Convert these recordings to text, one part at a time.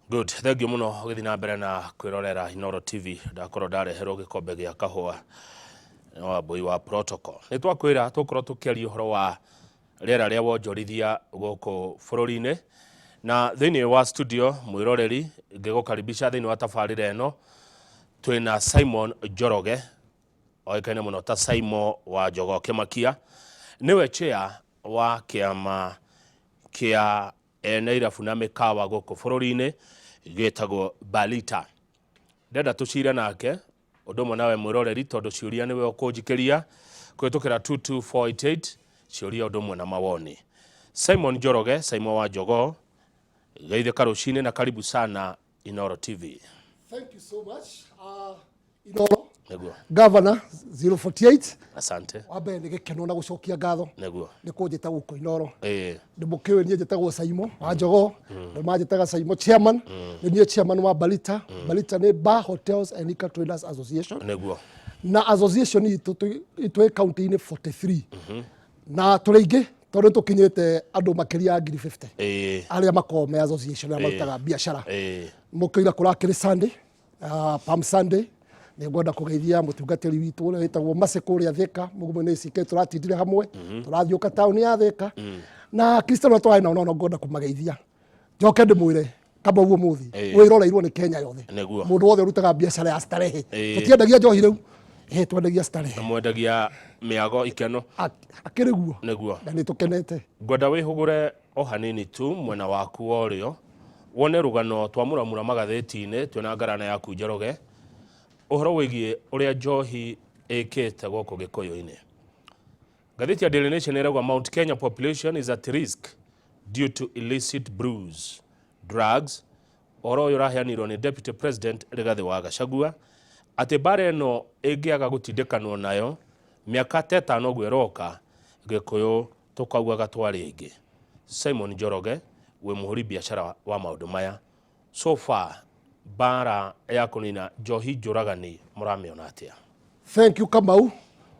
Good, thank you mũno ũgĩthiĩ na mbere na kwĩrorera Inooro TV. Ndakorwo ndareherwo gĩkombe gĩa kahũa nĩ Wambui wa protocol. Nĩ twakwĩra tũkorwo tũkĩaria ũhoro wa rĩera rĩa wonjorithia gũkũ bũrũri-inĩ, na thĩinĩ wa studio mwĩroreri ngĩgũkaribisha thĩinĩ wa tabarĩra ĩno twĩna Simon Njoroge, oĩkaine mũno ta Saimo wa Jogoo Kĩmakia, nĩwe chair wa kĩama kĩa ene irabu na mĩkawa gũkũ bũrũri-inĩ gĩtagwo Balita. Ndenda tũcire nake ũndũ ũmwe nawe mwĩroreri, tondũ ciũria nĩwe ũkũnjikĩria kũhĩtũkĩra 22488, ciũria ũndũ ũmwe na mawoni. Simon Njoroge, Simon wa Jogoo, geithĩka rũcinĩ na karibu sana Inooro TV. Thank you so much. Inooro. Nĩguo. Governor 048. Asante. Wa mbere nĩ gĩkeno na gũcokia ngatho. Nĩguo. Nĩ kũnjĩta gũkũ Inooro. Ĩĩ. Nĩ mũkĩũĩ niĩ njĩtagwo Saimo wa Njogoo. Nĩ manjĩtaga Saimo chairman. Nĩ niĩ chairman wa Balita. Balita nĩ Bar Hotels and Liquor Traders Association. Nĩguo. Na association itũ twĩ kaunti-inĩ 43. Na tũrĩ aingĩ tondũ nĩ tũkinyĩte andũ makĩria ya ngiri 50. Ĩĩ. Arĩa makoragwo me association arĩa marutaga biacara. Ĩĩ. Mũkĩira kũrakĩrĩ Sunday, Palm Sunday, nĩ ngwenda kũgeithia mũtungatĩri witũ ũrĩa wĩtagwo Mercy kũrĩa Thika, mũgumo nĩ CK tũratindire hamwe, tũrathiũka taũni ya Thika, na Kristiano arĩa tũrarĩ nao no ngwenda kũmageithia. Njoke ndĩmwĩre kamba ũguo mũthi wĩroreirwo nĩ Kenya yothe. Nĩguo. Mũndũ wothe ũrutaga biacara ya starehe. Ĩĩ. Tũtiendagia njohi rĩu, twendagia starehe. Mwendagia mĩago ikeno. Akĩrĩ guo. Nĩguo. Na nĩ tũkenete. Ngwenda wĩhũgũre o hanini tu mwena waku wa ũrĩo wone rũgano twamũramura magathĩti-inĩ twĩna ngarana yaku Njoroge, ũhoro wĩgiĩ ũrĩa njohi ĩkĩte gũkũ Gĩkũyũ-inĩ. Ngathĩti ya Daily Nation ĩrauga Mount Kenya population is at risk due to illicit brews, drugs. Ũhoro ũyũ ũraheanirwo nĩ Deputy President Rigathĩ wa Gachagua atĩ mbara ĩno ĩngĩaga gũtindĩkanwo nayo mĩaka ta ĩtano ũguo ĩroka, Gĩkũyũ tũkaugaga twarĩ aingĩ. Simon Njoroge wĩ mũhũri biacara wa maũndũ maya, so far mbara ya kũnina njohi njũragani mũramĩona atĩa? Thank you Kamau.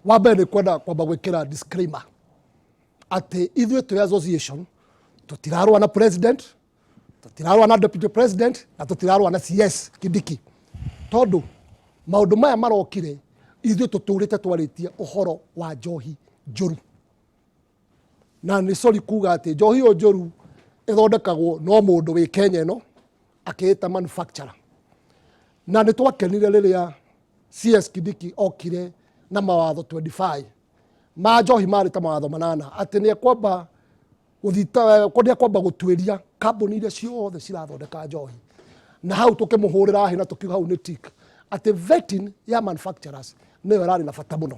Wa mbere nĩ kwenda kwamba gwĩkĩra disclaimer atĩ ithuĩ twĩ association tũtirarũa na president, tũtirarũa na deputy president, na tũtirarũa na CS Kindiki, tondũ maũndũ maya marokire ithuĩ tũtũrĩte twarĩtie ũhoro wa njohi njũru. Na nĩ sorry kuga atĩ njohi ĩyo njũru ĩthondekagwo no mũndũ wĩ Kenya ĩno akĩĩta manufacturer. Na nĩ twakenire rĩrĩa CS Kindiki okire na mawatho 25 ma njohi, marĩ ta mawatho 8, atĩ nĩ ekwamba gũthita, nĩ ekwamba gũtuĩria kambuni iria ciothe cirathondeka njohi. Na hau tũkĩmũhũrĩra hĩ na tũkiuga hau nĩ tick, atĩ vetting ya manufacturers nĩyo ĩrarĩ na bata mũno,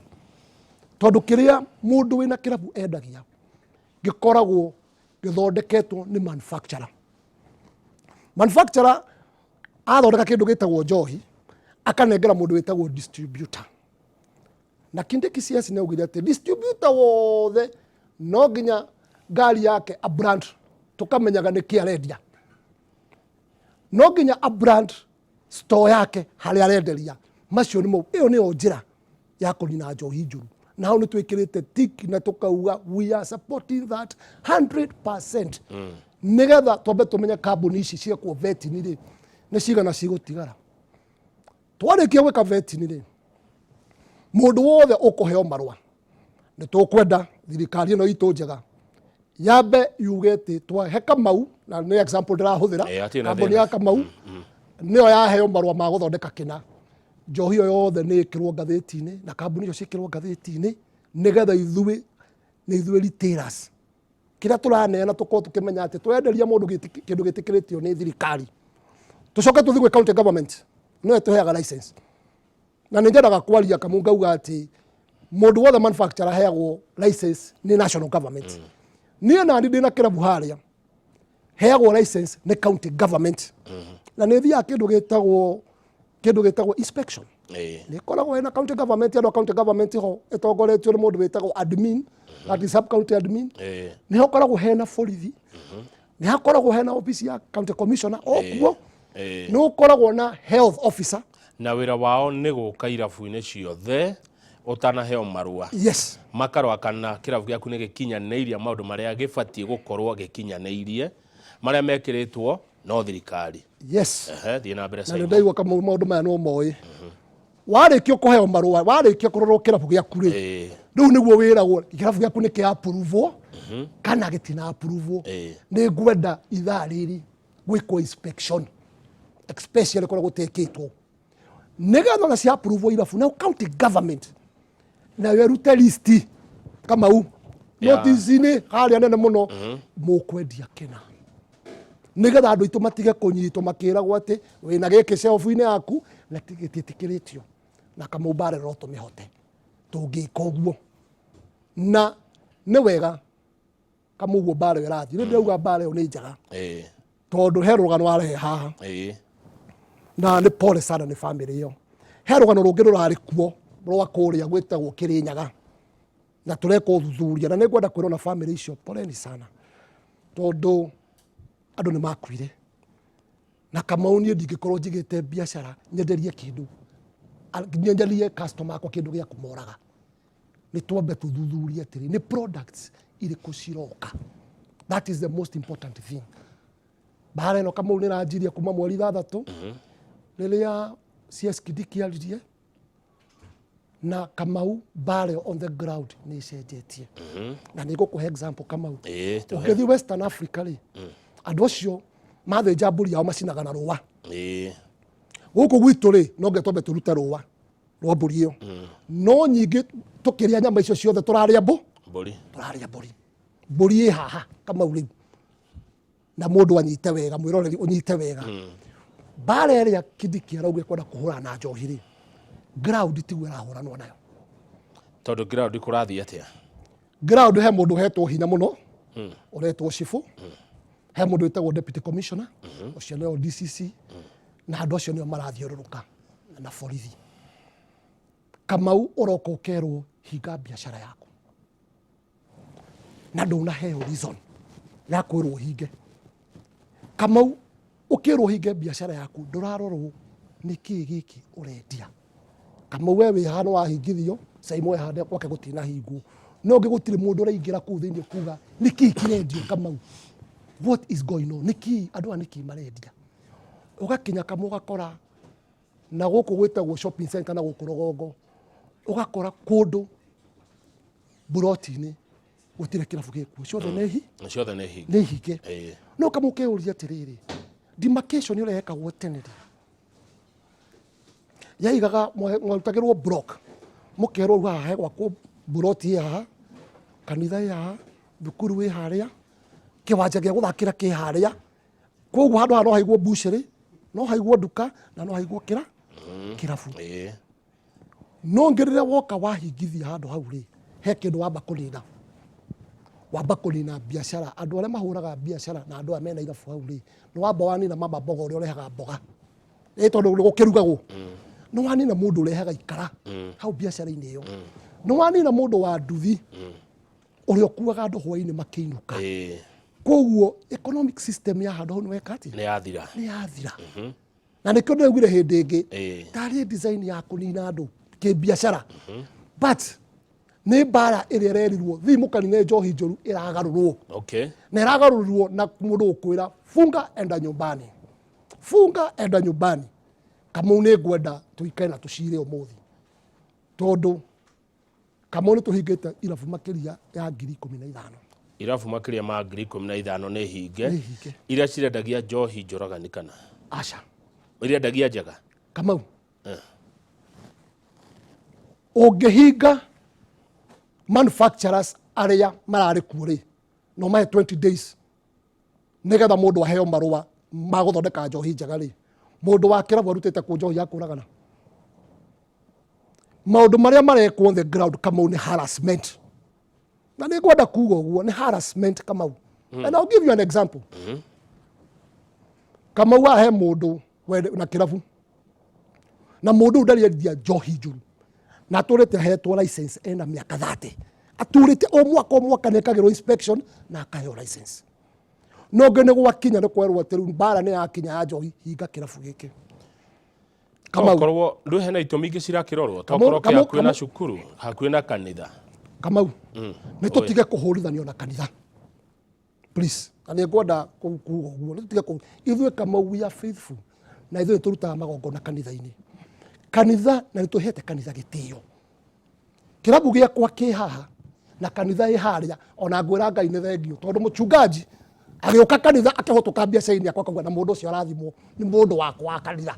tondũ kĩrĩa mũndũ wĩna kĩrabu endagia gĩkoragwo gĩthondeketwo nĩ manufacturer. Manufacturer athondeka kĩndũ gĩtagwo njohi akanengera mũndũ wĩtagwo distributor. Na Kindiki CS nĩ augire atĩ distributor wothe no nginya ngari yake a brand, tũkamenyaga nĩ kĩ arendia, no nginya a brand store yake harĩa arenderia. Macio nĩmo, ĩyo nĩyo njĩra ya kũnina njohi njũru. Na hau nĩ twĩkĩrĩte tick na tũkauga we are supporting that 100%, nĩgetha twambe tũmenye kambuni ici ciekwo vetting rĩ, nĩ cigana cigũtigara. Twarĩkia gwĩka vetting rĩ, mũndũ wothe ũkũheo marũa, nĩ tũkwenda thirikari ĩno itũ njega yambe yuge atĩ twahe Kamau, na nĩ example ndĩrahũthĩra, Hatirĩ na kambuni thĩna. ya Kamau nĩyo yaheo marũa ma gũthondeka kĩna, njohi ĩyo yothe nĩ ĩkĩrwo ngathĩti-inĩ na kambuni icio ciĩkĩrwo ngathĩti-inĩ, nĩgetha ithuĩ nĩ ithuĩ retailers kĩrĩa tũraneana tũkorwo tũkĩmenya atĩ tũrenderia mũndũ kĩndũ gĩtĩkĩrĩtio nĩ thirikari. Tũcoke tũthiĩ gwĩ county government, nĩyo ĩtũheaga license. Na nĩ nyendaga kwaria kamu ngauga atĩ mũndũ wothe manufacturer aheagwo license nĩ national government. Niĩ nani ndĩna kĩrabu harĩa, heagwo license nĩ county government, na nĩ thiaga kĩndũ gĩtagwo inspection. Nĩ ĩkoragwo ĩna county government, andũ a county government ho ĩtongoretio nĩ mũndũ wĩtagwo admin, that is sub county admin. Nĩ hakoragwo hena borithi, nĩ hakoragwo hena office ya county commissioner o kuo, nĩ ũkoragwo na health officer. Na wĩra wao nĩ gũka irabu-inĩ ciothe ũtanaheo marũa, makarora kana kĩrabu gĩaku nĩ gĩkinyanĩirie maũndũ marĩa gĩbatiĩ gũkorwo gĩkinyanĩirie, marĩa mekĩrĩtwo No thirikari. Yes. Ehe, thiĩ na mbere. Na nĩ Simon. ndaigua Kamau maũndũ maya no moĩ. Warĩkia kũheo marũa, warĩkia kũrorwo kĩrabu gĩaku rĩ, rĩu nĩguo wĩragwo kĩrabu gĩaku nĩ kĩa approve kana gĩtina approve. Nĩ ngwenda ithaa rĩrĩ gwĩkwo inspection, especially kũrĩa gũtekĩtwo, nĩgetha ona cia approve irabu, na county government nayo ĩrute listi, Kamau, notice-inĩ harĩa nene mũno mũkwendia kĩna, nĩgetha andũ aitũ matige kũnyitwo makĩragwo atĩ wĩna gĩkĩ shelf-inĩ yaku na gĩtiĩtĩkĩrĩtio. Na Kamau, mbara no tũmĩhote tũngĩka ũguo, na nĩ wega, Kamau, ũguo mbara ĩyo ĩrathiĩ. Nĩ ndĩrauga mbara ĩyo nĩ njega, tondũ he rũgano warehe haha, na nĩ pole sana nĩ family ĩyo. He rũgano rũngĩ rũrarĩ kuo rwa kũrĩa gwĩtagwo Kĩrĩnyaga, na tũreka ũthuthuria, na nĩ ngwenda kwĩrwo na family icio poleni sana, tondũ andũ nĩ makuire. Na Kamau, niĩ ndingĩkorwo njigĩte biacara nyenderie kĩndũ, nyenderie customer akwa kĩndũ gĩa kũmoraga. Nĩ twambe tũthuthurie atĩrĩ, nĩ products irĩkũ ciroka? That is the most important thing. Mbara ĩno, Kamau, nĩ ĩranjirie kuma mweri 6 rĩrĩa CS Kindiki aririe. Na Kamau, mbara ĩyo on the ground nĩ ĩcenjetie, na nĩ ngũkũhe example, Kamau. Ĩĩ, tũhe. Ũngĩthiĩ Western Africa rĩ, andũ acio mathĩnja mbũri yao macinaga na rũa. Gũkũ gwitũ rĩ, no nginya twambe tũrute rũa rwa mbũri ĩyo. No nyingĩ tũkĩrĩa nyama icio ciothe tũrarĩa mbũ Mbũri. Tũrarĩa mbũri. Mbũri ĩ haha, Kamau, rĩu na mũndũ anyite wega, mwĩroreri ũnyite wega, mbara ĩrĩa Kindiki arauga kwenda kũhũrana na njohi rĩ, ground tiguo ĩrahũranwo nayo. Tondũ ground kũrathiĩ atĩa? Ground he mũndũ ũhetwo hinya mũno ũretwo cibũ, he mũndũ wĩtagwo deputy commissioner, ũcio nĩo DCC, na andũ acio nĩo marathiũrũrũka na borithi. Kamau, ũroka ũkerwo hinga biacara yaku na ndũnaheo reason ya kwĩrwo ũhinge. Kamau, ũkĩrwo ũhinge biacara yaku, ndũrarorwo nĩ kĩĩ gĩkĩ ũrendia. Kamau, we wĩ haha nĩ wahingithio, Saimo e haha gwake gũtinahingwo, no ũngĩ gũtirĩ mũndũ ũraingĩra kũu thĩinĩ kuga nĩ kĩĩ kĩrendio. Kamau, what is going on? Nĩ kĩĩ andũ aya, nĩ kĩĩ marendia? Ũgakinya, Kamau, ũgakora na gũkũ gwĩtagwo shopping center na gũkũ rũgongo, ũgakora kũndũ buroti-inĩ gũtirĩ kĩrabu gĩkuo, ciothe nĩ hi Ciothe nĩ hinge. Nĩ hinge. No kama ũkeyũria atĩrĩrĩ, demarcation ĩrĩa yekagwo tene rĩ, yaigaga mwarutagĩrwo block, mũkerwo rĩu haha hegwakwo buroti ĩ haha, kanitha ĩ haha, thukuru ĩ harĩa, kĩwanja gĩa gũthakĩra kĩ harĩa. Koguo handũ haha no haigwo bucĩrĩ, no haigwo nduka, na no haigwo kĩrabu. No ngĩ rĩrĩa woka wahingithia handũ hau rĩ, he kĩndũ wamba kũnina, wamba kũnina biacara, andũ arĩa mahũraga biacara na andũ aya mena irabu hau rĩ, nĩ wamba wanina mama mboga ũrĩa ũrehaga mboga, ĩ tondũ nĩ gũkĩrugagwo. Nĩ wanina mũndũ ũrehaga ikara hau biacara-inĩ ĩyo. Nĩ wanina mũndũ wa nduthi ũrĩa ũkuaga andũ hwainĩ makĩinũka. Koguo economic system ya handũ hau nĩ weka atĩa? Nĩ yathira. Nĩ yathira. Na nĩkĩo ndĩraugire hĩndĩ ĩngĩ, tarĩ design ya kũnina andũ kĩbiacara, but nĩ mbara ĩrĩa ĩrerirwo thiĩ mũkanine njohi njũru ĩragarũrwo. Na ĩragarũrwo na mũndũ gũkwĩra funga enda nyumbani, funga enda nyumbani. Kamau, nĩ ngwenda tũikare na tũcire ũmũthĩ, tondũ, Kamau, nĩ tũhingĩte irabu makĩria ya 15,000. Irabu makĩria ma 15,000 nĩ hinge? Nĩ hinge. Iria cirendagia njohi njũragani kana Aca. Irendagia njega? Kamau, ũngĩhinga manufacturers arĩa mararĩ kuo rĩ, no mahe 20 days nĩgetha mũndũ aheo marũa ma gũthondeka njohi njega rĩ, mũndũ wa kĩrabu arutĩte kũ njohi ya kũragana? Maũndũ marĩa marekwo on the ground, Kamau, nĩ harassment, na nĩ ngwenda kuga ũguo, nĩ harassment, Kamau. And I'll give you an example. Kamau, ahe mũndũ na kĩrabu, na mũndũ ũyũ ndarĩ endia njohi njũru, na atũrĩte ahetwo license ena mĩaka 30, atũrĩte o mwaka o mwaka nĩ ekagĩrwo inspection na akaheo license. No ngĩ nĩ gwakinya nĩ kwerwo atĩ rĩu mbara nĩ yakinya ya njohi, hinga kĩrabu gĩkĩ, Kamau. Tokorwo rĩu hena itũmi ingĩ cirakĩrorwo, tokorwo kĩ hakuhĩ na cukuru, hakuhĩ na kanitha. Kamau, nĩ tũtige kũhũrithanio na kanitha. Please, na nĩ ngwenda kuga ũguo, nĩ tũtige kũ ithuĩ Kamau, we are faithful, na ithuĩ nĩ tũrutaga magongona kanitha-inĩ, kanitha, na nĩ tũhete kanitha gĩtĩo. Kĩrabu gĩakwa kĩ haha na kanitha ĩ harĩa. Ona ngwĩra Ngai nĩ thengio, tondũ mũchungaji agĩũka kanitha akĩhũtũka biacara-inĩ yakwa akauga na mũndũ ũcio arathimwo nĩ mũndũ wakwa wa kanitha.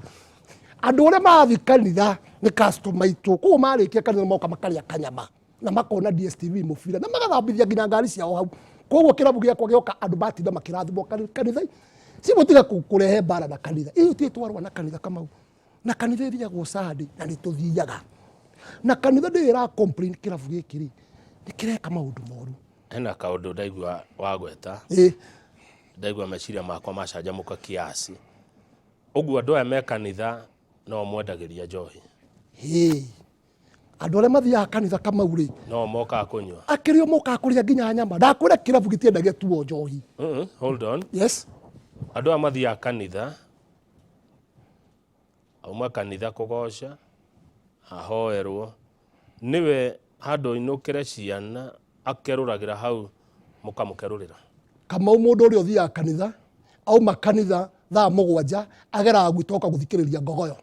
Andũ arĩa marathiĩ kanitha nĩ customer aitũ, koguo marĩkia kanitha moka makarĩa kanyama na makona DSTV mũbira na magathambithia nginya ngari ciao hau. Koguo kĩrabu gĩakwa gĩoka, andũ matinda makĩrathimwo kanitha. Cimũtiga kũrehe mbara na kanitha. Ithuĩ tirĩ twarũa na kanitha, Kamau, na kanitha ĩthiagwo Sunday na nĩ tũthiaga na kanitha. Ndĩrĩ ĩra complain kĩrabu gĩkĩ rĩ nĩ kĩreka maũndũ moru. Hena kaũndũ ndaigua wagweta. Ndaigua meciria makwa macanjamũka kiasi. Ũguo andũ aya me kanitha no mwendagĩria njohi? Hĩ, andũ arĩa mathiaga kanitha, Kamau rĩ, no mokaga kũnyua? Akĩrĩ o mokaga kũrĩa nginya nyama. Ndakwĩra kĩrabu gĩtiendagia tuo njohi. Hold on. Yes. Andũ aya mathiaga kanitha, auma kanitha kũgoca, ahoerwo, nĩwe handũ ainũkĩre ciana akerũragĩra hau, mũkamũkerũrĩra? Kamau, mũndũ ũrĩa ũthiaga kanitha, auma kanitha thaa 7, ageraga gwitũ oka gũthikĩrĩria ngogoyo,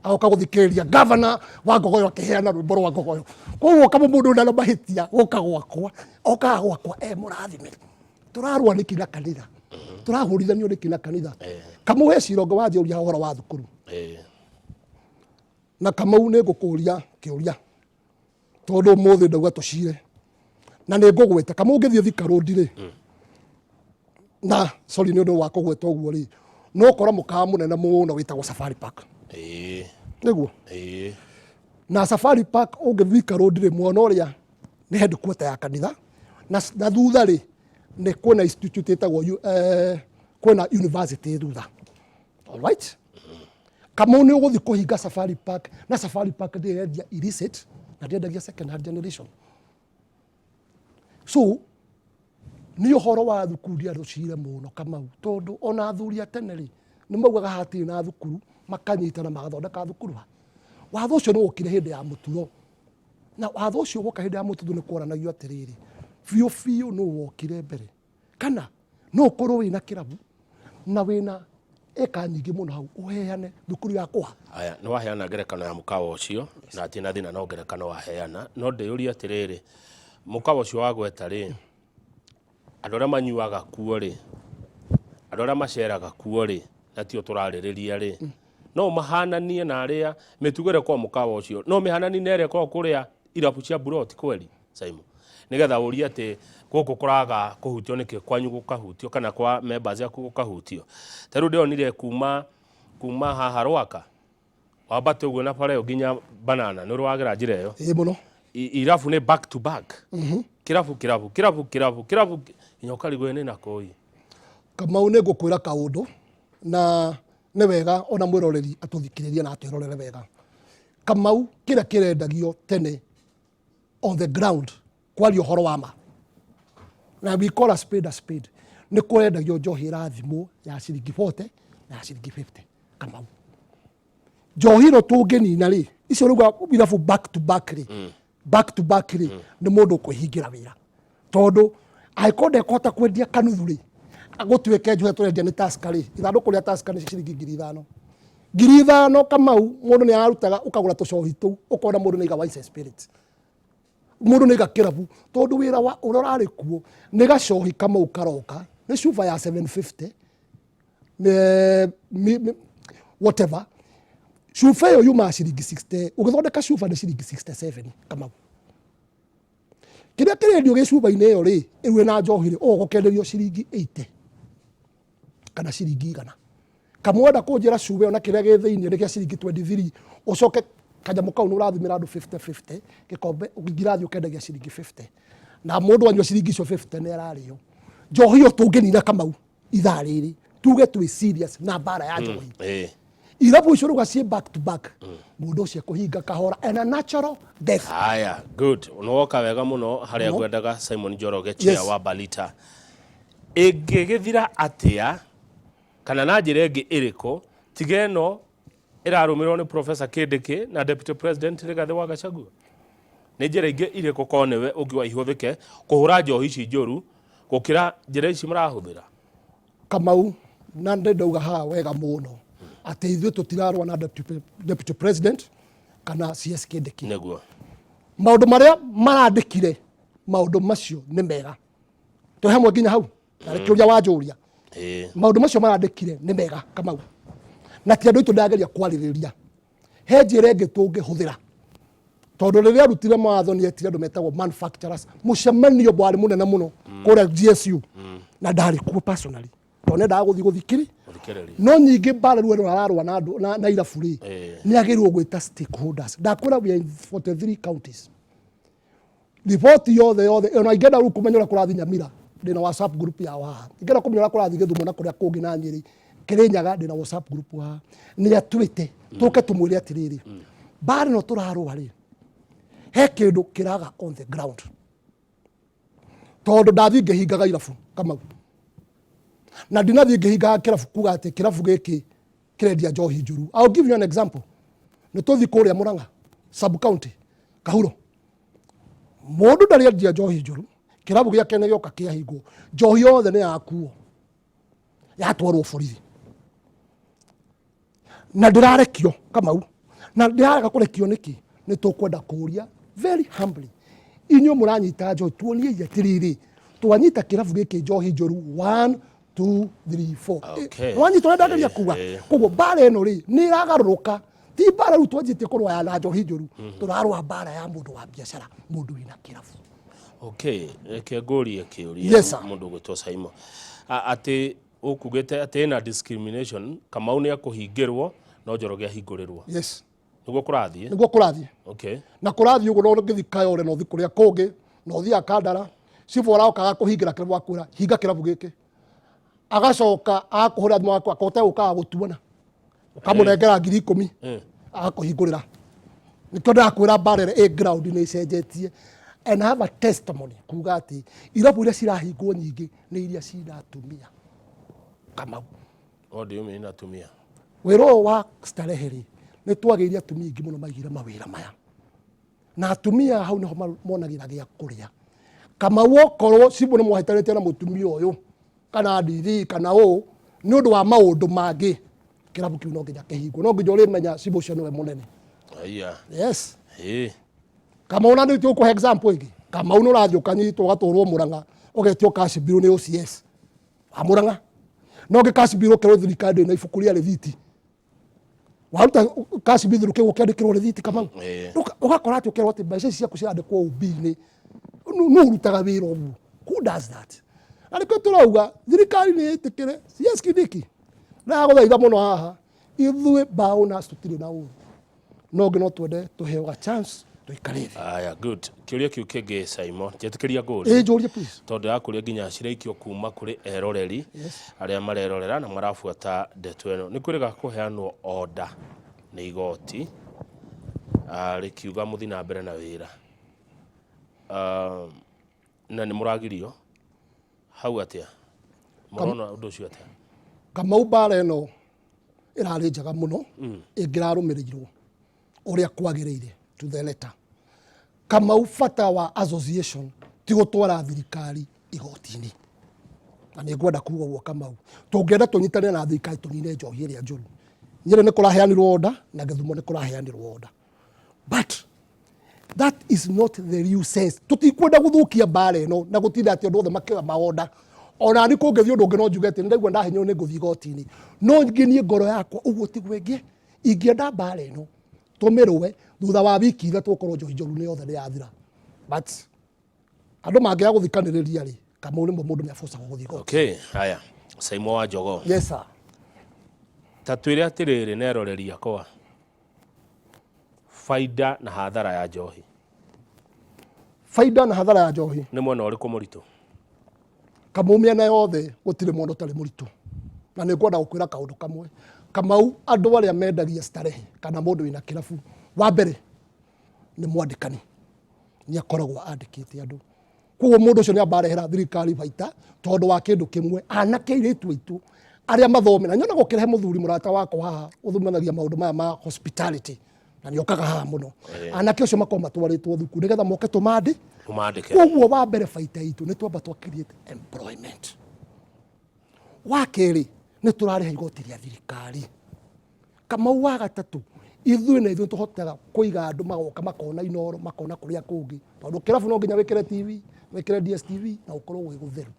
agoka gũthikĩrĩria gavana wa ngogoyo akĩheana rwĩmbo rwa ngogoyo. Koguo kama mũndũ ndana mahĩtia gũka gwakwa, okaga gwakwa e mũrathime. Tũrarũa nĩkĩ na kanitha? Tũrahũrithanio nĩkĩ na kanitha? Kamau, he cirongo wanjũria ũhoro wa thukuru. Na Kamau, nĩ ngũkũria kĩũria, tondũ ũmũthĩ ndauga tũcire na nĩ ngũgweta. Kamau, ũngĩthiĩ Thika Road rĩ, na sorry nĩ ũndũ wa kũgweta ũguo rĩ, no ũkora mũkawa mũnene mũno wĩtagwo Safari Park. Nĩguo? Ĩĩ. Na Safari Park, ũngĩthiĩ Thika Road rĩ, mwena ũrĩa nĩ headquarter ya kanitha, na thutha rĩ nĩ kwĩna institute ĩtagwo kwĩna university thutha. Alright, Kamau, nĩ ũgũthiĩ kũhinga Safari Park, na Safari Park ndĩrendia illicit na ndĩendagia second hand generation. So nĩ ũhoro wa thukuru ndiarũcire mũno, Kamau, tondũ ona athuri a tene rĩ nĩ maugaga hatirĩ na thukuru, makanyitana magathondeka thukuru. Ha watho ũcio nĩ wokire hĩndĩ ya mũturo, na watho ũcio woka hĩndĩ ya mũturo nĩ kworanagio atĩrĩrĩ, biũ biũ nũ wokire mbere? Kana no ũkorwo wĩna kĩrabu na wĩna ĩka nyingĩ mũno hau, ũheane thukuru ya kũha? Aya, nĩ waheana ngerekano ya mũkawa ũcio, na atirĩ na thĩna no ngerekano waheana, no ndĩyũrie atĩrĩrĩ, mũkawa ũcio wagweta rĩ, andũ arĩa manyuaga kuo rĩ, andũ arĩa maceraga kuo rĩ, na tio tũrarĩrĩria rĩ, no mahananie na arĩa mĩtugo ĩrĩa ĩkoragwo mũkawa ũcio, no mĩhananie na ĩrĩa ĩkoragwo kũrĩa irabu cia buroti kweri, Simon, nĩgetha ũrie atĩ gũkũ kũraga kũhutio nĩkĩ, kwanyu gũkahutio, kana kwa members aku gũkahutio? Ta rĩu ndĩronire kuma haha Rwaka wambate ũguo na bara ĩyo nginya Banana, nĩ ũrĩ wagera njĩra ĩyo? Ĩ, mũno. Irabu nĩ back to back, kĩrabu kĩrabu kĩrabu kĩrabu kĩrabu, nginya ũkarigwo nĩ nakũi. Kamau, nĩ ngũkwĩra kaũndũ, na nĩ wega ona mwĩroreri atũthikĩrĩrie na atwĩrorere wega. Kamau, kĩrĩa kĩrendagio tene on the ground, kwaria ũhoro wa ma, na we call a spade a spade, nĩ kũrendagio njohi ĩrathimwo ya ciringi 40 na ya ciringi 50. Kamau, njohi ĩno tũngĩnina rĩ, icio rĩu irabu back to back rĩ, back to back rĩ, nĩ mũndũ ũkwĩhingĩra wĩra, tondũ angĩkorwo ndekũhota kwendia kanuthu rĩ, gũtuĩke njohi tũrendia nĩ Tusker rĩ, ithandũkũ rĩa Tusker nĩ ciringi 5,000, 5,000. Kamau, mũndũ nĩ ararutaga ũkagũra tũcohi tũu, ũkona mũndũ nĩ aiga wines and spirits, mũndũ nĩ aiga kĩrabu, tondũ wĩra wa ũrĩa ũrarĩ kuo nĩ gacohi. Kamau, karoka nĩ cuba ya 750, whatever, cuba ĩyo yumaga ciringi 60, ũgĩthondeka cuba nĩ ciringi 67. Kamau, kĩrĩa kĩrendio gĩ cuba-inĩ ĩyo rĩ, ĩu ĩna njohi rĩ, ũgũkenderio ciringi 80 kana ciringi 100. Kamwenda kũnjĩra cuba ĩyo na kĩrĩa gĩ thĩinĩ nĩ kĩa ciringi 23, ũcoke kanyamũ kau nĩ ũrathimĩra andũ 50 50 gĩkombe, ngirathi ũkendagia ciringi 50, na mũndũ anyua ciringi icio 50 nĩ ararĩo njohi ĩyo. Tũngĩnina, Kamau, ithaa rĩrĩ tuge twĩ serious na mbara ya njohi, irabu icio rĩu ciĩ back to back, mũndũ ũcio ekũhinga kahora and a natural death. Haya, good, nĩwoka wega mũno harĩa Mũno. ngwendaga. Simon Njoroge, chair Yes. wa Balita, ĩngĩgĩthira atĩa kana na njĩra ĩngĩ ĩrĩkũ tiga ĩno ĩrarũmĩrĩrwo nĩ Professor Kindiki na Deputy President Rigathĩ wa Gachagua? Nĩ njĩra ingĩ irĩkũ korwo nĩwe ũngiuga ihũthĩke kũhũra njohi ici njũru? Gũkĩra njĩra ici mũrahũthĩra. Kamau, na ndauga haha wega mũno atĩ ithuĩ tũtirarũa na deputy president kana CS Kindiki. Nĩguo. Maũndũ marĩa marandĩkire, maũndũ macio nĩ mega. Twĩ hamwe nginya hau na kĩũria wanjũria. Maũndũ macio marandĩkire nĩ mega, Kamau, na ti andũ aitũ ndageria kwarĩrĩria. He njĩra ĩngĩ tũngĩhũthĩra, tondũ rĩrĩa arutire mawatho nĩ etire andũ metagwo manufacturers, mũcemanio warĩ mũnene mũno kũrĩa GSU, na ndarĩ kuo personally tondũ nendaga gũthiĩ gũthikĩrĩ. Gũthikĩrĩria. No nyingĩ mbara rĩu ĩno ararũa na andũ na irabu rĩ, nĩ agĩrĩirwo gwĩta stakeholders. Ndakwĩra we are in 43 counties, riboti yothe yothe, ona ingĩenda rĩu kũmenya ũrĩa kũrathiĩ Nyamira, ndĩna WhatsApp group yao haha. Ingĩenda kũmenya ũrĩa kũrathiĩ Gĩthumo na kũrĩa kũngĩ na Nyĩrĩ, Kĩrĩnyaga, ndĩna WhatsApp group haha. Nĩ atwĩte tũke tũmwĩre atĩrĩrĩ, mbara ĩno tũrarũa rĩ, he kĩndũ kĩraga on the ground, tondũ ndathiĩ ngĩhingaga irabu, Kamau, na ndinathiĩ ngĩhingaga kĩrabu kuga atĩ kĩrabu gĩkĩ kĩrendia njohi njũru. I'll give you an example. Nĩ tũthiĩ kũrĩa Murang'a sub county, Kahuro, mũndũ ndarĩ endia njohi njũru, kĩrabu gĩake nĩ gĩoka kĩahingwo, njohi yothe nĩ yakuo, yatwarwo borithi, na ndĩrarekio, Kamau, na ndĩrarega kũrekio nĩkĩ? Nĩ tũkwenda kũũria very humbly, inyuĩ mũranyita njohi, tuoniei atĩrĩrĩ, twanyita kĩrabu gĩkĩ njohi njũru 1 2 3 4. Wanyita ũrĩa ndageria kuga? Koguo mbara ĩno rĩ, nĩ ĩragarũrũka. Ti mbara rĩu twanjĩtie kũrũa na njohi njũru, tũrarũa mbara ya mũndũ wa biacara, mũndũ wĩna kĩrabu. Okay, reke ngũrie kĩũria. Yes, sir. Mũndũ ũgwĩtwo Saimo. Atĩ ũkugĩte atĩ ĩna discrimination, Kamau nĩ akũhingĩrwo no Njoroge ahingũrĩrwo. Yes. Nĩguo kũrathiĩ? Nĩguo kũrathiĩ. Na kũrathiĩ ũguo, no ũngĩthiĩ Kayole na ũthiĩ kũrĩa kũngĩ na ũthiĩ Akandara, cibũ aroka agakũhingĩra kĩrabu, akwĩra hinga kĩrabu gĩkĩ, agacoka agakũhũrĩra thimũ agakwĩra kote ũkaga gũtuona, ũkamũnengera 10,000, agakũhingũrĩra. Nĩkĩo ndĩrakwĩra mbara ĩrĩa ĩ ground nĩ ĩcenjetie, and I have a testimony kuga atĩ irabu iria cirahingwo nyingĩ nĩ iria cina atumia, Kamau. What do you mean atumia? Wĩra ũyũ wa starehe rĩ, nĩ twagĩire atumia aingĩ mũno maigire mawĩra maya, na atumia hau nĩho monagĩra gĩa kũrĩa. Kamau, okorwo cibũ nĩ mwahĩtanĩtie na mũtumia ũyũ kana ndithi kana ũũ nĩ ũndũ wa maũndũ mangĩ, kĩrabu kĩu no nginya kĩhingwo, no nginya ũrĩmenya cibũ ũcio nĩwe mũnene. Aya. Yes. Kamau na nĩ tũkũhe example ĩngĩ. Kamau, nĩ ũrathiĩ ũkanyitwo, ũgatwarwo Mũrang'a, ũgetio cash bill nĩ OCS wa Mũrang'a, no ngĩ cash bill ũkerwo thirikari ndĩrĩ na ibuku rĩa rĩthiti. Waruta cash bill kĩu ũkĩandĩkĩrwo rĩthiti, Kamau. Ũgakora atĩ ũkerwo atĩ mbeca ici ciaku cirandĩkwo OB-inĩ. Nũ ũrutaga wĩra ũguo? Who does that? Na nĩkĩo tũrauga thirikari nĩ ĩtĩkĩre CS Kindiki. Ndagũthaitha mũno haha, ithuĩ mbaũ nas tũtirĩ na ũru, no ngĩ no twende tũheo ga chance tũikare thĩ. Aya, good. Kĩũria kĩu kĩngĩ, Simon, njĩtĩkĩria ngũrie. Ĩ, njũrie please. Tondũ ndĩrakũria nginya ciraikio kuma kũrĩ eroreri arĩa marerorera na marabuata ndeto ĩno. Nĩ kwĩrĩga kũheanwo order nĩ igoti, rĩkiuga mũthiĩ na mbere na wĩra. Na nĩ mũragirio hau atĩa? Mũrona ũndũ ũcio atĩa? Kamau, mbara ĩno ĩrarĩ njega mũno ĩngĩrarũmĩrĩirwo ũrĩa kwagĩrĩire, to the letter. Kamau, bata wa association ti gũtwara thirikari igoti-inĩ, na nĩ ngwenda kuga ũguo, Kamau. Tũngĩenda tũnyitanĩre na thirikari tũnine njohi ĩrĩa njũru. Nyĩrĩ nĩ kũraheanirwo order, na Gĩthumo nĩ kũraheanirwo order, but that is not the real sense. Tũtikwenda gũthũkia mbara ĩno na gũtinda atĩ andũ othe makĩoya maonda. Ona ni kũngĩthiĩ ũndũ ũngĩ, no njuge atĩ nĩ ndaigua ndahinywo, nĩ ngũthiĩ igoti-inĩ, no ngĩniĩ ngoro yakwa ũguo tiguo ĩngĩ ingĩenda mbara ĩno tũmĩrũe. Thutha wa wiki 3 ũkorwo njohi njũru nĩ yothe nĩ yathira, but andũ mangĩaga gũthikanĩrĩria rĩ, Kamau, rĩmwe mũndũ nĩ abocagwo gũthiĩ igoti. Okay, haya. Saimo wa Jogoo. Yes sir. Ta twĩre atĩrĩrĩ, neroreri akwa, baida na hathara ya njohi. Baida na hathara ya njohi. Nĩ mwena ũrĩkũ mũritũ? Kamau, mĩena yothe gũtirĩ mwena ũtarĩ mũritũ, na nĩ ngwenda gũkwĩra kaũndũ kamwe, Kamau. Andũ arĩa mendagia starehe kana mũndũ wĩna kĩrabu, wa mbere nĩ mwandĩkani, nĩ akoragwo andĩkĩte andũ. Koguo mũndũ ũcio nĩ amba arehera thirikari baita, tondũ wa kĩndũ kĩmwe, anake airĩtu aitũ arĩa mathomera nyonaga ũkĩrehe mũthuri mũrata wakwa haha ũthomanagia maũndũ maya ma hospitality, na nĩ okaga haha mũno. Anake acio makorwo matwarĩtwo thukuru nĩgetha moke tũmandĩ. Ũmandĩke. Koguo wa mbere baita itũ nĩ twamba twa create employment. Wa kerĩ, nĩ tũrarĩha igoti rĩa thirikari. Kamau, wa gatatũ, ithuĩ na ithuĩ tũhotaga kũiga andũ magoka makona Inoro, makona kũrĩa kũngĩ, tondũ kĩrabu no nginya wĩkĩre TV, wĩkĩre DSTV na gũkorwo gwĩ gũtheru.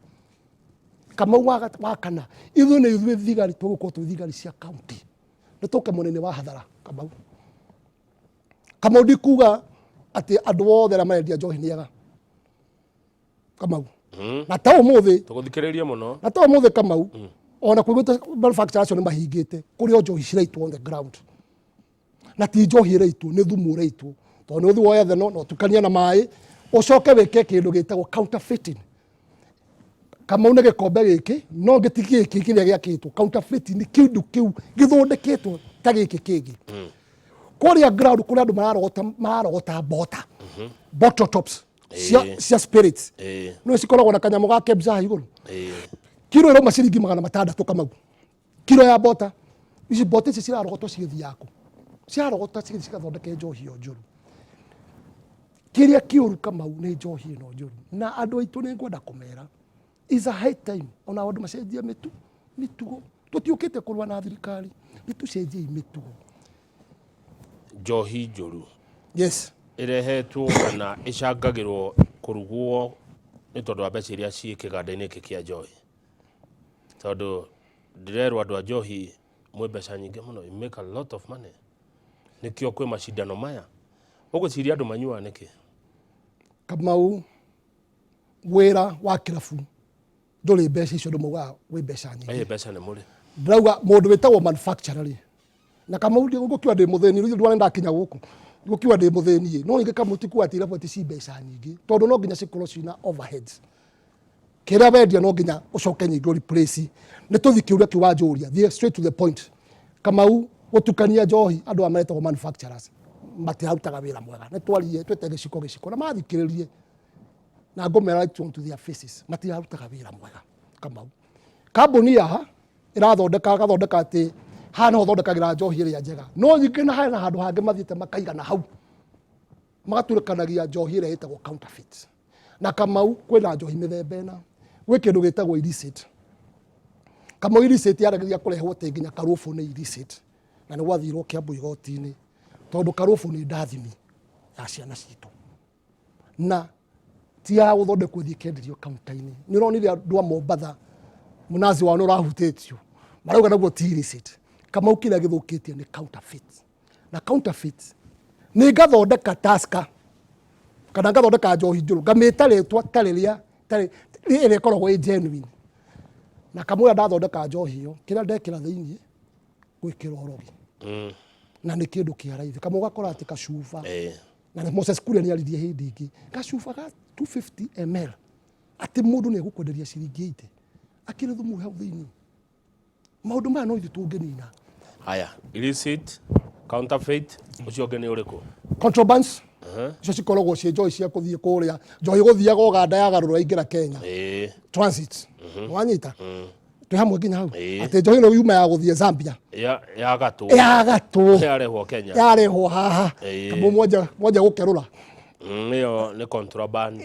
Kamau, wa kana, ithuĩ na ithuĩ thigari tũgũkorwo twĩ thigari cia county, nĩ tũke mũnene wa hathara. Kamau, Kamau, ndikuga atĩ andũ othe arĩa marendia njohi nĩ ega, Kamau, na ta ũmũthĩ Tũgũthikĩrĩria mũno. Na ta ũmũthĩ, Kamau, ona kũiguĩte manufacturer acio nĩ mahingĩte, kũrĩ o njohi ciraitwo on the ground, na ti njohi ĩraitwo, nĩ thumu ũraitwo, tondũ nĩ ũthiĩ woe theno na ũtukanie na maĩ, ũcoke wĩke kĩndũ gĩtagwo counterfeiting. Kamau, nĩ gĩkombe gĩkĩ no ngĩti gĩkĩ kĩrĩa gĩakĩtwo counterfeiting, nĩ kĩndũ kĩu gĩthondeketwo ta gĩkĩ kĩngĩ. Kũrĩa ground kũrĩa andũ mararogota, mararogota bota bottle tops cia, cia spirits, no cikoragwo na kanyamũ ga kebs haha igũrũ. Kiro ĩrauma ciringi 600, Kamau, kiro ya bota ici. Bota ici cirarogotwo cigĩthiĩ kũ? Cirarogota cigĩthiĩ cigathondeke njohi ĩyo njũru. Kĩrĩa kĩũru, Kamau, nĩ njohi ĩno njũru, na andũ aitũ nĩ ngwenda kũmera is a high time ona andũ macenjie mĩtugo. Tũtiũkĩte kũrũa na thirikari, nĩ tũcenjiei mĩtugo. Njohi njũru ĩrehetwo kana ĩcangagĩrwo kũrugwo nĩ tondũ wa mbeca iria ciĩ kĩganda-inĩ gĩkĩ kĩa njohi, tondũ ndĩrerwo andũ a njohi mwĩ mbeca nyingĩ mũno, you make a lot of money, nĩkĩo kwĩ macindano maya. Ũgwĩciria andũ manyuaga nĩkĩ? Kamau, wĩra wa kĩrabu ndũrĩ mbeca icio andũ maugaga wĩ mbeca nyingĩ. Ĩ mbeca nĩ mũrĩ. Ndĩrauga mũndũ wĩtagwo manufacturer rĩ, na Kamau, ngũkiuga ndĩ mũthĩni rĩu, ndwara ndakinya gũkũ ngũkiuga ndĩ mũthĩni, no ningĩ Kamau ti kuga atĩ irabu atĩ ci mbeca nyingĩ, tondũ no nginya cikorwo ciĩna overheads. Kĩrĩa wendia no nginya ũcoke nyingĩ replace. Nĩ tũthi kĩũria kĩu wanjũria, thiĩ straight to the point. Kamau, gũtukania njohi, andũ aya maretagwo manufacturers matirarutaga wĩra mwega. Nĩ twarie twĩte gĩciko gĩciko na mathikĩrĩrie, na ngũmera right on to their faces, matirarutaga wĩra mwega. Kamau, kambuni ya ĩrathondeka gathondeka atĩ haha nĩho thondekagĩra njohi ĩrĩa njega, no nyingĩ na hena handũ hangĩ mathiĩte makaigana hau magaturĩkanagia njohi ĩrĩa ĩtagwo counterfeit. Na Kamau, kwĩna njohi mĩthemba ĩna. Gwĩ kĩndũ gĩtagwo illicit. Kamau, illicit yarageria kũrehwo atĩ nginya karũbũ nĩ illicit, na nĩ gwathirwo Kĩambu igoti-inĩ, tondũ karũbũ nĩ ndathimi ya ciana citũ na ti ya gũthondekwo ĩthiĩ ĩkenderio kaunta-inĩ. Nĩ ũronire andũ a Mombatha mũnazi wao nĩ ũrahutĩtio, marauga naguo ti illicit. Kamau, kĩrĩa gĩthũkĩtie nĩ counterfeit, na counterfeit nĩ ngathondeka Tusker kana ngathondeka njohi njũru, ngamĩta rĩtwa ta rĩrĩa tarĩ ĩrĩa ĩkoragwo ĩ genuine, na kamwĩra ndathondeka njohi ĩyo, kĩrĩa ndekĩra thĩiniĩ gwĩkĩra ũrogi na nĩ kĩndũ kĩa raithi. Kamwe ũgakora atĩ kacuba, na nĩ Moses Kuria nĩ aririe hĩndĩ ĩngĩ, gacuba ga 250 ml atĩ mũndũ nĩ egũkwenderia ciringi 80, akĩrĩ thumu hau thĩiniĩ. Maũndũ maya no ithuĩ tũngĩnina. Haya, illicit, counterfeit, ũcio ũngĩ nĩ ũrĩkũ? Contrabands icio cikoragwo ciĩ njohi cia kũthiĩ kũrĩa, njohi gũthiaga Ũganda yagarũrwo yaingĩra Kenya, transit. Wanyita twĩ hamwe nginya hau? Atĩ njohi ĩno yuma ya gũthiĩ Zambia, Yagatwo. Yagatwo. Yarehwo Kenya. Yarehwo haha. Kamũ mwanja mwanja gũkerũra. Ĩyo nĩ contraband.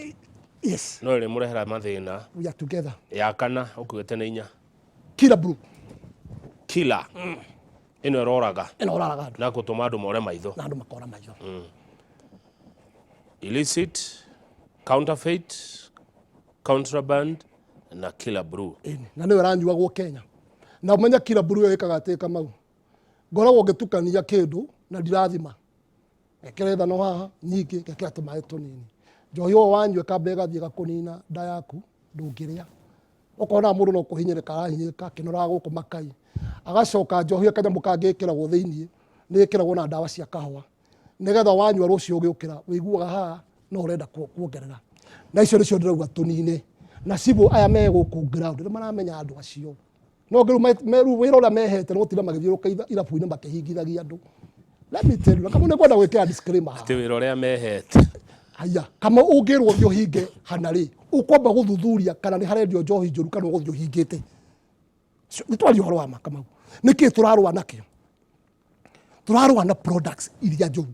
Yes. No ĩrĩmũrehera mathĩna. We are together. Ya kana ũkuĩte nĩ inya. Killer Brew. Killer ĩno ĩroraga. Ĩno ũraraga andũ. Na gũtũma andũ more maitho. Na andũ makora maitho. Illicit, counterfeit, contraband na Killer Brew. Ĩni, na nĩyo ĩranyuagwo Kenya. Na ũmenye Killer Brew ĩyo ĩkaga atĩ, Kamau, ngoragwo ngĩtukania kĩndũ na ndirathima, ngekĩra ithano haha nyingĩ, ngekĩra tũmaĩ tũnini. Njohi ũyũ wanyua ĩkamba ĩgathiĩ ĩgakũnina nda yaku, ndũngĩrĩa, ũkona mũndũ no kũhinyĩrĩka arahinyĩrĩka akĩnoraga gũkũ makai. Agacoka njohi ĩyo kanyamũ kangĩ ĩkĩragwo thĩiniĩ, nĩ ĩkĩragwo na ndawa cia kahũa, nĩgetha wanyua rũciũ ũgĩũkĩra wĩiguaga haha no ũrenda kuongerera. Na icio nĩcio ndĩrauga tũnine. Na cibũ aya me gũkũ ground nĩ maramenya andũ acio, no rĩu wĩra ũrĩa mehete nĩ gũtinda magĩthiũrũrũka irabu-inĩ makĩhingithagia andũ. Let me tell you, kama nĩ ngwenda gwĩkĩra disclaimer haha. Ti wĩra ũrĩa mehete. Haya, kama ũngĩrwo ũthiĩ ũhinge hana rĩ, ũkwamba gũthuthuria kana nĩ harendio njohi njũru kana ũgũthiĩ ũhingĩte. Nĩ twaria ũhoro wa ma. Kamau, nĩkĩ tũrarũa nakĩo? Tũrarũa na products iria njũru.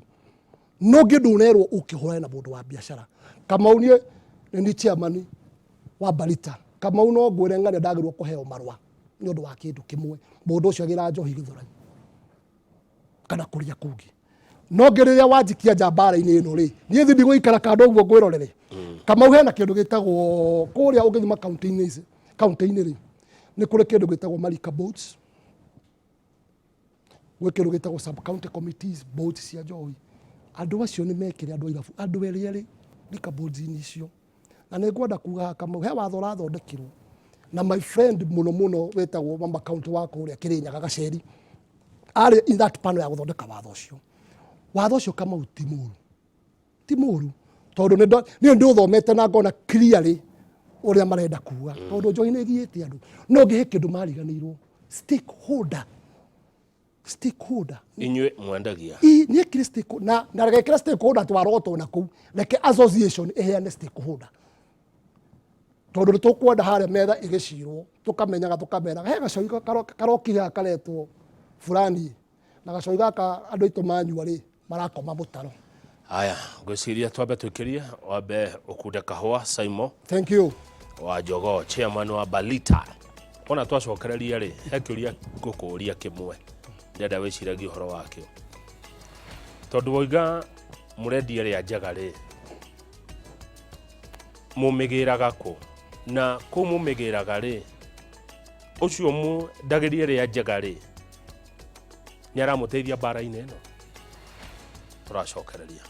No ngĩ ndũnerwo ũkĩhũrane na mũndũ wa biacara. Kamau, niĩ nĩ ni chairman wa Barita. Kamau, no ngwĩre ng'ania ndagĩrĩirwo kũheo marũa nĩ ũndũ wa kĩndũ kĩmwe, mũndũ ũcio agĩra njohi Gĩthũrai kana kũrĩa kũngĩ. No ngĩ rĩrĩa wanjikia nja mbara-inĩ ĩno rĩ, niĩ thi ndigũikara kando ũguo ngwĩrorere. Kamau, hena kĩndũ gĩtagwo kũrĩa ũngĩthima kaunti-inĩ ici, kaunti-inĩ rĩ, nĩ kũrĩ kĩndũ gĩtagwo Marika boards, gwĩ kĩndũ gĩtagwo sub county committees boards cia njohi. Andũ acio nĩ mekĩre andũ a irabu, andũ erĩ erĩ liquor boards-inĩ icio. Na nĩ ngwenda kuga haha, Kamau, he watho ũrathondekirwo na my friend mũno mũno wĩtagwo mama county wa kũrĩa Kĩrĩnyaga, Gaceri, arĩ in that panel ya gũthondeka watho ũcio. Watho ũcio, Kamau, ti mũru, ti mũru, tondũ niĩ ndĩũthomete na ngona clearly ũrĩa marenda kuga, tondũ njohi nĩ ĩgiĩte andũ. No ngĩhe kĩndũ mariganĩirwo, stakeholder, stakeholder. Inyuĩ mwendagia. Ĩ, niĩ kiri stakeholder na regekĩra stakeholder twarotwo na kũu. Reke association ĩheane stakeholder, tondũ nĩ tũkwenda harĩa metha ĩgĩcirwo tũkamenyaga, tũkameraga he gacoi karokire haha karetwo fulani, na gacoi gaka andũ aitũ manyua rĩ, marakoma mũtaro. Haya, ngwĩciria twambe twĩkĩrie, wambe ũkunde kahũa, Saimo. Thank you. Wa Jogoo, chairman wa Balita. Wona twacokereria rĩ, he kĩũria ngũkũria kĩmwe ndĩrenda wĩciragie ũhoro wakĩo, tondũ woiga mũrendia ĩrĩa njega rĩ, mũmĩgĩraga kũ? Na kũu mũmĩgĩraga rĩ, ũcio mũndagĩria ĩrĩa njega rĩ, nĩ aramũteithia mbara-inĩ ĩno? Tũracokereria.